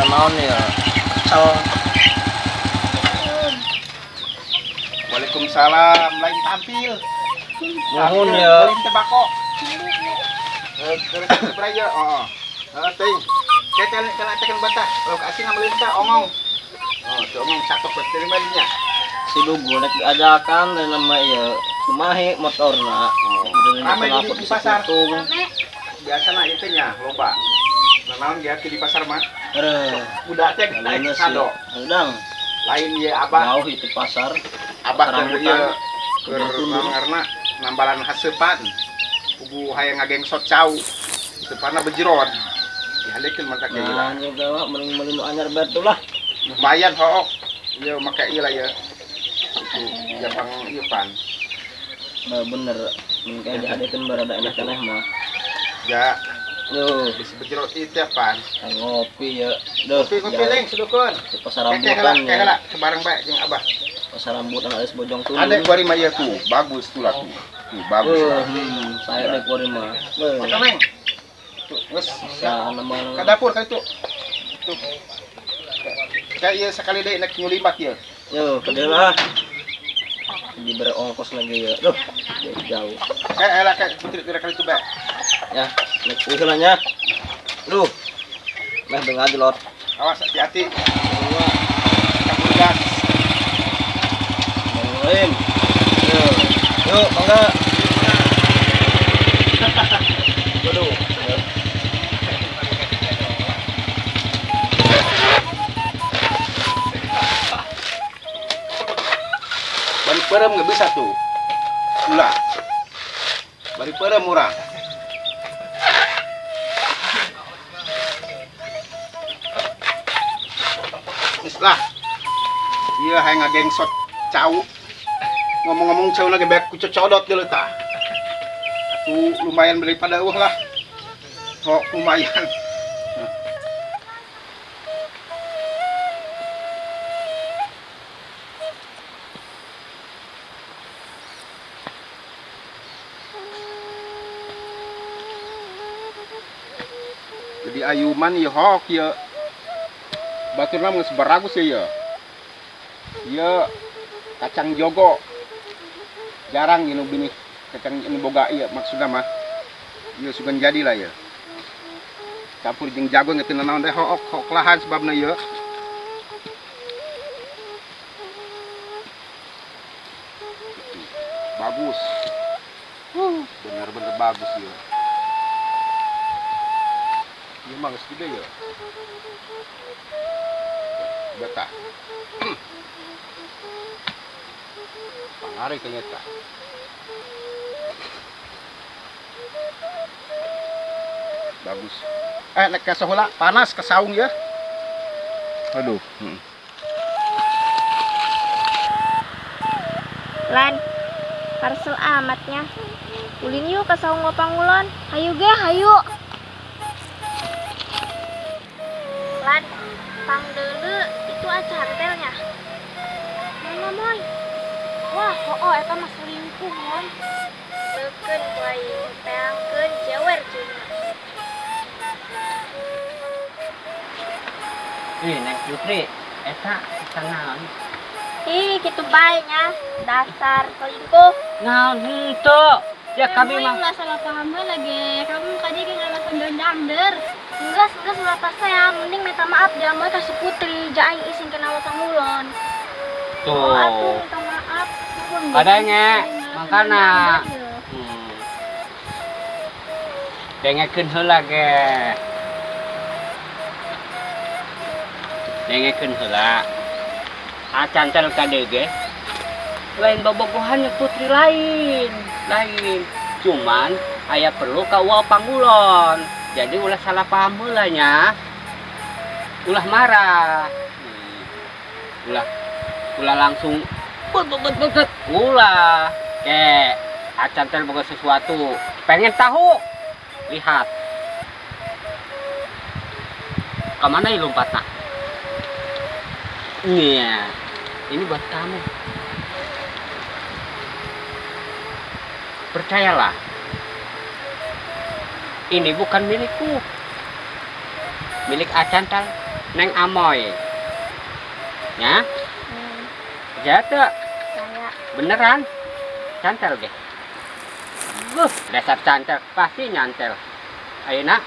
Naon ya? Kesel. Waalaikumsalam, lain tampil. Nuhun ya. Lain tebako. Terus ya, oh. Ting. Ketel tekan bata. Lauk asin ambil teh ongong. Oh, tuh ongong cakep betul malinya. Si Dugu rek diajakan dari nama ieu. Kumahi motorna. Rame di pasar. Biasa na itu nya loba. Naon dia di pasar mah. Udah teh sado. Udang. Lain ye abah. Jauh itu pasar. Abah keur ieu keur karena nambalan haseupan. Kubu hayang ngagengsot cau. Seupana bejeron. Dihalekeun mata ke ieu. Nah, juga mah mending nu anyar bae lah. Lumayan hook. Ieu make ieu lah ieu. Itu japang ieu pan. Nah, bener. Mun kayak dihadekeun barada enak keneh mah. Ya. Duh, bisi bejerot ieu teh pan. Ngopi ya. Duh. Ngopi leng sedukun. Di pasar rambutan. Kayak heula sebareng bae jeung abah. Pasar rambutan alias bojong tuh. Ada kuari mah ieu tuh, bagus tuh lah tuh. Tuh bagus. Saya deh kuari mah. Makan leng. Tuh, geus ke dapur ka itu. Tuh. Kayak ieu sekali deui nek nyulimbat ieu. Yo, ke dieu lah. Diberi ongkos lagi ya. Duh, jauh. Kayak heula kayak putri kira kali itu bae. Ya, nek usul nya. Duh. Meh dengar aja lot. Awas hati-hati. Campur gas. Lain. Yo, yuk, mangga. Waduh. Bari perem nggak bisa tuh. Ulah. Bari perem murah. Lah. Iya hayang ngagengsot cau. Ngomong-ngomong cau lagi bae ku cocodot deuleu tah. Atuh lumayan daripada eueuh lah. Sok lumayan. Jadi ayuman ieu hok ieu. Baturna geus baragus ieu. Ieu kacang jogo. Jarang ieu nu binih kacang nu boga ieu maksudna mah. Ieu sugan jadi lah ieu. Campur jeung jagung teu nanaon teh hook hook lahan sebabna ieu. Bagus. Bener-bener bagus ieu. Ieu mah geus gede ya. Betah. Pangare kayaknya tah. Bagus. Nek ka saheula panas ka saung ya. Aduh. Lan, parcel amatnya. Ulin yuk ke saung Wapangulon. Hayu ge, hayu. Lan, pangdeuleu itu acantelnya. Mana moy? Wah, oh eta mah selingkuh, moy. Beukeun ku aing teangkeun jewer jeung. Ih, Neng Putri, eta naon? Ih, kitu bae nya, dasar selingkuh. Naon henteu? Ya kami mah ulah salah paham lagi. Kamu tadi kan alasan dangder. Enggak salah saya. Mending minta maaf dia moy ka si Putri, ja aing isin kana Wapangulon. Tuh. Oh, atuh minta maaf. Kadangnya, makana. Dengekeun heula ge. Dengekeun heula. Acan tel ka deui ge. Lain bobogohan Putri lain, lain. Cuman aya perlu ka Wapangulon. Jadi ulah salah paham heula nya. Ulah marah. Ulah langsung bet. Ulah. Ke acan tel boga sesuatu. Pengen tahu? Lihat. Kemana ya lompatna? Iya. Ini buat kamu. Percayalah. Ini bukan milikku. Milik Acantal Neng Amoy. Nya? Percaya teu? Percaya. Beneran? Cantel ge. Buh, dasar cantel pasti nyantel. Ayeuna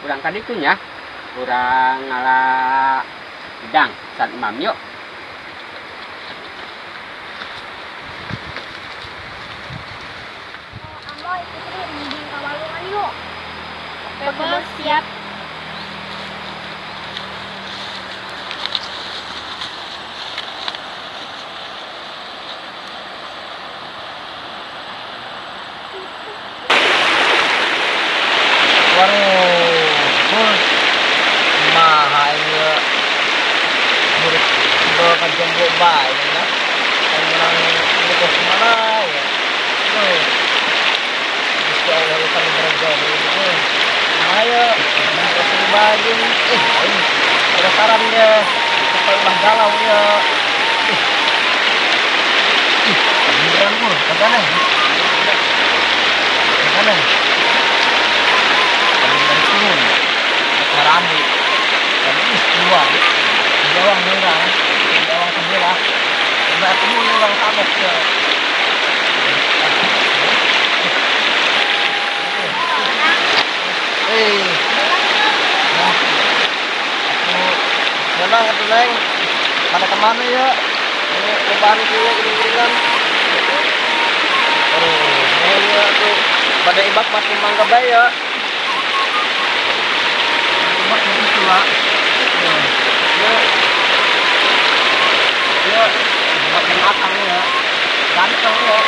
urang ka ditu nya. Urang ngala gedang san emam yuk. Amoy, Putri, mending ka walungan yuk. Oke, Bos, siap. Waduh, bos, maha ieu murid bawa jomblo bae ya. Kan menang bos mana ya. Tuh. Gusti Allah kan berjodoh itu. Ayo, kasih baju. Aing penasaran ya. Supaya ulah galau ya. Ih, beneran pun, kagak Kagak dari turun rame tapi dua jawang orang jawang sebelah udah ketemu orang tabok ya. Memang itu Neng mana kemana ya ini lebaran dulu gering-geringan. Aduh, ini ya tuh pada ibak masih mangga bae ya. Ibak masih tua. Ya, ya, makin akang ya, ganteng ya.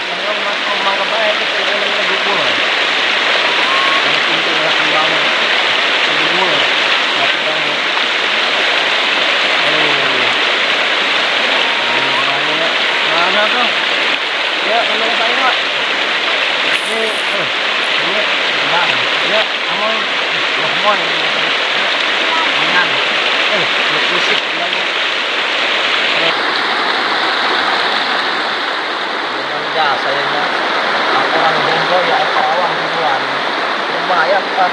Yang masuk mangga bae itu yang lebih gul. Yang pintu belakang banget, lebih gul. Aduh, mana tuh? Ya, ini saya Pak. Ini, ini, bang. Ya, amoy, amoy. Menang. Musik yang dengan jasa ya, orang jomblo ya perawan duluan. Lumayan kan.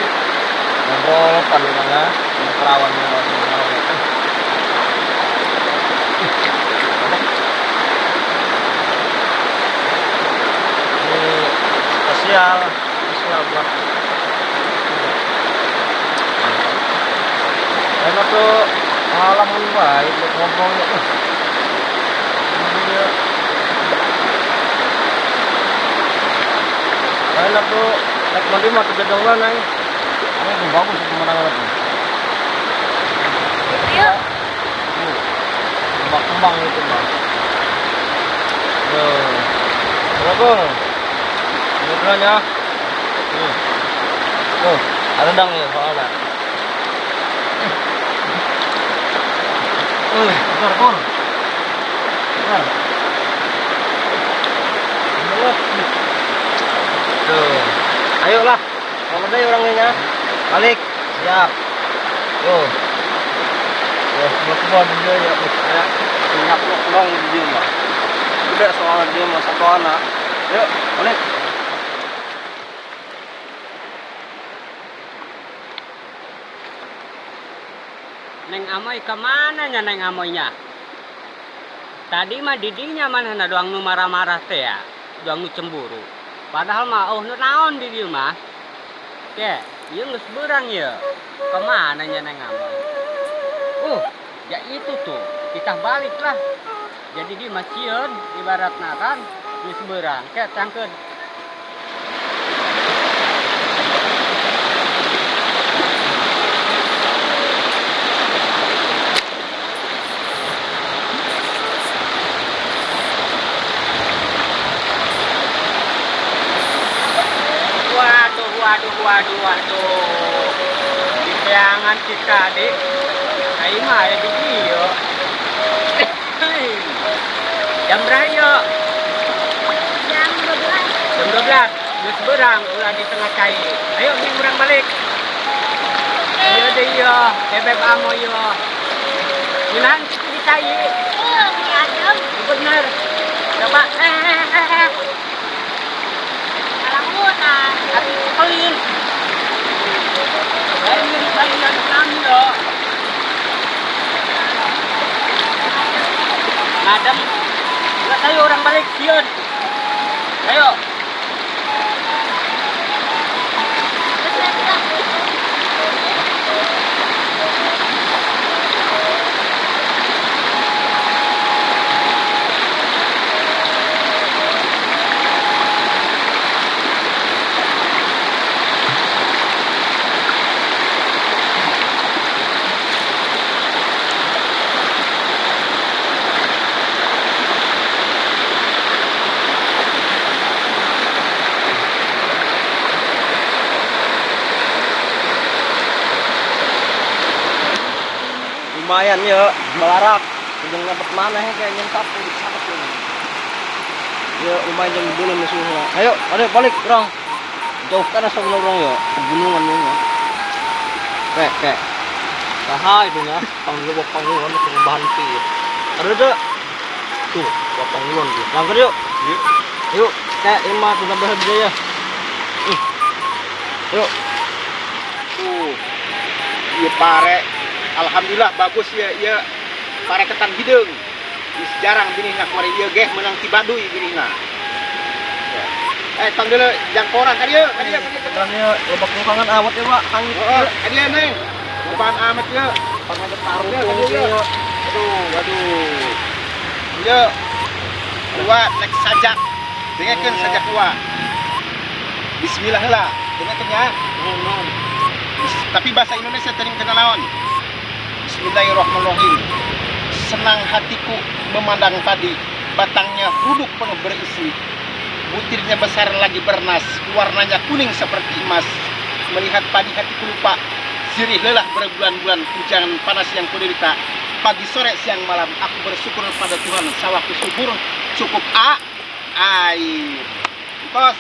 Ngobrol kan mana, perawan ini spesial, spesial buat enak tuh pengalaman baik buat ngobrolnya. Ini enak tuh naik mandi mah terjadong lah. Ini bagus pemandangan tuh. Iya. Kembang-kembang itu bang. Tuh. Assalamualaikum. Ini duluan ya. Tuh, ada rendang ya soalnya. Bentar, Pur. Bentar. Tuh. Ayolah. Kalau ada orangnya. Balik. Siap. Tuh. Tuh, semua dia ya. Kayak minyak long dia mah. Udah soalnya dia mah satu anak. Yuk, balik. Neng Amoy kemana nya Neng Amoynya? Tadi mah didinya mana na doang nu marah-marah teh ya, doang nu cemburu. Padahal mah oh nu naon di dieu mah. Ke, ieu geus beurang ieu. Kemana nya Neng Amoy? Ya itu tuh, kita balik lah. Jadi di mah sieun ibaratna kan geus beurang. Ke tangkeun. Waduh, waduh. Di kita adik. Aing mah aya di dieu. Jam berapa yuk? Jam 12. Jam 12. Geus beurang ulah di tengah cai. Ayo nih urang balik. Ayo deh yo, bebek amo yo. Milan kitu di cai. Ini adem. Bener. Coba Kalamunan. Tapi pelin. Lain dari bayi kami yo. Ngadem. Enggak ayo urang balik sieun. Ayo. Lumayan ya, balarak. Ujung dapat mana ya kayak nyentap sakit ini. Ya lumayan jam bulan musuhnya. Ayo, ayo balik orang. Jauh kan asal orang ya, pegunungan ini. Kayak kayak. Tahai itu ya, panggil wak panggungan itu bahan pi. Ada ada. Tuh, wak panggungan tuh. Langgar yuk. Yuk. Yuk, kayak lima sudah berhenti ya. Yuk. Tuh. Iya pare. Alhamdulillah bagus ya, ya pare ketan hideung. Geus jarang binihna kuari ieu geh meunang ti Baduy binihna. Ya. Tong deuleu jang korang ka dieu, ka dieu, ka dieu. Kan ya, lobak kangen awat ya, Pak. Hangit. Heeh, ka dieu neng. Lobaan amat ieu. Pangadet taruh Ka dieu. Aduh, aduh. Ieu. Dua nek sajak. Dengekeun sajak dua. Bismillah heula. Dengekeun ya. Nuhun. Tapi bahasa Indonesia teuing kenal naon? Bismillahirrahmanirrahim. Senang hatiku memandang padi, batangnya duduk penuh berisi, butirnya besar lagi bernas, warnanya kuning seperti emas. Melihat padi hatiku lupa, sirih lelah berbulan-bulan, hujan panas yang kuderita. Pagi sore siang malam aku bersyukur pada Tuhan, sawahku subur, cukup air. Tos,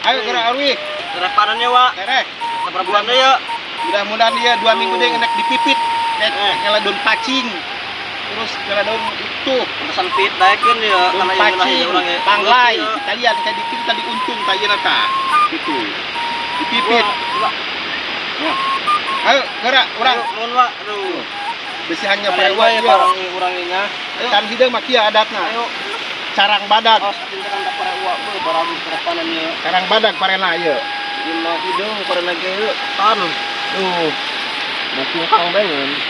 ayo gerak arwih. Tereh panennya, Wak. Tereh. Sabar bulan deh ya. Mudah-mudahan dia 2 minggu deh enak dipipit. Kayak daun pacing. Terus kalau daun itu pesan pit daekeun ya, daun karena pacing, orang ya. Panglai, kita lihat kita dipit tadi untung tak ieu ta. Gitu. Dipipit. Ya. Ayo gerak urang. Nuhun, Wak. Aduh. Besihannya Kalian parewa wae ieu. Barang urang ieu nya. Tan hideung mah kieu adatna. Ayo. Carang badag. Awas cinta kan parewa we barang panen ieu. Carang badag parena ieu. Ieu mah hideung parena ge tan. Tuh. Bukung kang bangun.